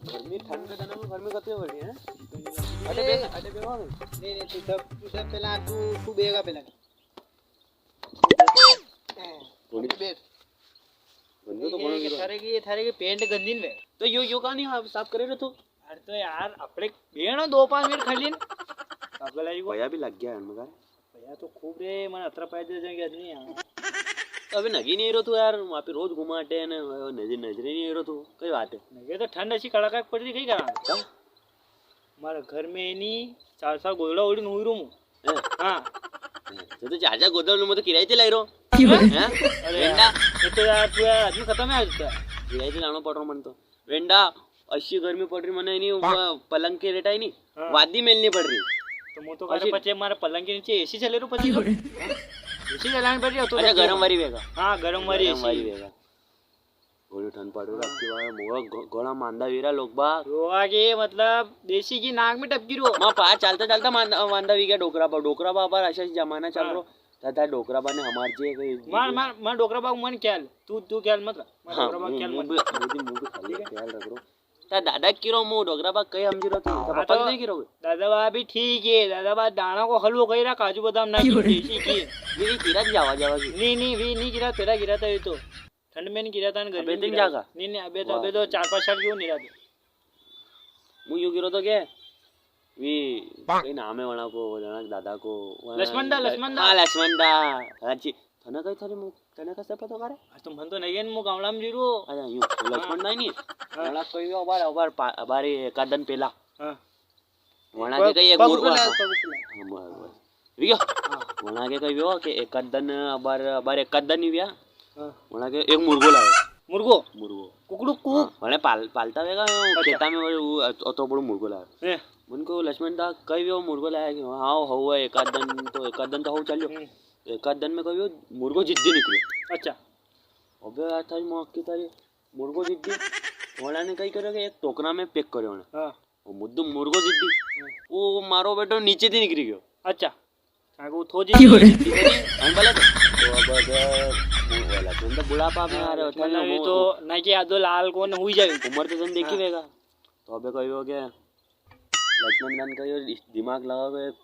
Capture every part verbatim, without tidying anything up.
गर्मी, ठंड के दिनों में गर्मी कतरी बढ़ी है। अरे बे, अरे बे, नहीं, नहीं, तू सब, तू सब पहला, तू, तू बेगा पहला। थोड़ी देर। गंदो तो ये, कौन ये गिरा? थारे की, थारे की पेंट गंदी न वे। तो यो, यो का नहीं आप साफ करे रहे तो? अरे तो यार, अपने बेणो दो पांच मिनट खाली न। पागल है वो। भैया भी लग गया है मगर। भैया तो खूब रे, मन अतरा पाए दे जाएंगे आदमी यार। तो अबे नगी नहीं रो तू यार, वहाँ पे रोज घुमाटे है ना, नजर, नजर ही नहीं रो तू, कई बात है? नगे तो ठंड ऐसी कड़ाका पड़ रही, कई करा? क्या? हमारे घर में है नी, चार साल गोदड़ा ओढ़ी हुई रो मु। हैं? हाँ। हैं? तो, तो चार साल गोदड़ा में तो किराए ते लाई रो। क्यों? हैं? अरे वेंडा। यार, ये तो यार, तू यार, आदमी खत्म है आज का। किराए ते लाना पड़ रहा मन तो। वेंडा, अशी गर्मी पड़ रही मने, नहीं, वो पलंग के रेटा ही नहीं, हाँ। वादी मेलनी पड़ रही। तो मु तो अरे पचे, मारे पलंग के नीचे एसी चले रो पचे तो। एसी चलानी पड़ रही हो तो अच्छा, पचे। गरम वाली वेगा। हाँ, गरम वाली गरम एसी। वाली वेगा। घणी ठंड पड़ रही है आपकी बार, मोगा घ-, घणा मांदा वीरा लोग बा। रोवा के मतलब देसी की नाक में टपकी रो। मां पा चालता चालता मांदा, मांदा वी गया डोकरा बा, डोकरा बा बार ऐसा जमाना चल हाँ। रो। था, था डोकरा बा ने हमार जे कोई मार, मार, मार डोकरा बा मन ख्याल, तू, तू ख्याल मत रख। मार हाँ, डोकरा बा मु, ख्याल मु मत भी, रख। मु भी, मु भी खाली ठीक है? ख्याल रख रो। था दादा किरो मु डोकरा बा कई हमजी रो तू, था हाँ, पापा तो नहीं किरो। दादा बा भी ठीक है, दादा बा दाना को हलवो कई रहा, काजू बादाम ना की, देसी की। ये भी किरा जावा, जावा की। नहीं, नहीं, भी नहीं किरा, तेरा किरा था ये तो। ठंड में नहीं गिरा था, गर्मी अबे में दिन गिरा था। जागा? नहीं, नहीं, अबे तो, वाह। अबे तो चार पांच साल क्यों नहीं रहा था? मु यूं गिरो तो के? वी, कई नाम है वणा को, वणा दादा को, वणा लक्ष्मण दा, ल-, लक्ष्मण दा। हाँ, लक्ष्मण दा। हाँ जी। थने कई थारी मु-, थने कसे पता करे? अरे तो मन तो नहीं है, मु गामड़ा में जी रो। अच्छा, यूं, तो लक्ष्मण हाँ। दा ही नहीं? हाँ। वणा कोई भी अबार, अबार पा-, अबार ये एकादन पेला। हाँ। वणा के कई एक पग मुर्गो, ऊपर ला, हाँ। पग ऊपर ला। हाँ, बस, बस। ठीक है? हाँ। वणा के कई व्यो के एक आध दन अबार, अबार एक आध दन ही व्या। हाँ। वणा के एक मुर्गो लायो। मुर्गो? मुर्गो। कुकड़ू कु? हाँ, वणे पाल-, पालता वेगा, वो अच्छा। खेता में वो, वो अत-, अतो बड़ो मुर्गो लायो। हैं। मन को लक्ष्मण दा कई व्यो मुर्गो लाया कि हाँ, हो एक आध दन तो, एक आध दन तो हो चलियो। हम्म। एक आध दन में कई व्यो मुर्गो जिद्दी निकल्यो। अच्छा। अबे यार थारी माँ की थारी मुर्गो जिद्दी। वणा ने कई कर्यो के एक टोकरा में pack कर्यो वणा। हाँ। वो मुद्दो मुर्गो जिद्दी। हम्म। वो मारो बेटो नीचे थी निकली गयो। अच्छा। हाँ, वो थो जिद्दी। हम बोले तो, तो अब, अब, वो वाला, तुम तो बुढ़ापा में आ रहे हो, हाँ, मतलब, ये तो ना कि आदो लाल कौन हुई जाए। उम्र तो तुम देखी हाँ। वेगा। तो अबे कही हो गया, लक्ष्मण दान कही हो, दिमाग लगाओ, एक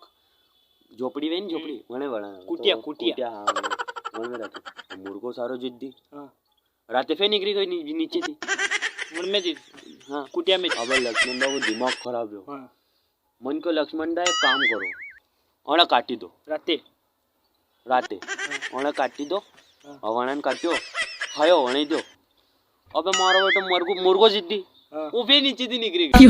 झोपड़ी वे नी, झोपड़ी, हम्म। वने बना। कुटिया, तो कुटिया। कुटिया, हाँ, वने, वने रखे। तो मुर्गो सारो जिद्दी। हाँ। राते फेर निकली गई नी-, नीचे थी। मन में थी। हाँ। कुटिया में थी। अब लक्ष्मण दा को दिमाग खराब हो। हाँ। मन को लक्ष्मण दा एक काम करो, ओने काटी दो। राते? राते। हाँ। ओने काटी दो। हाँ। अब वणन काट्यो, खायो, वणे दो। अबे मारो बेटो मुर्गो, मुर्गो जिद्दी। हाँ। वो फेर नीचे थी निकली गई।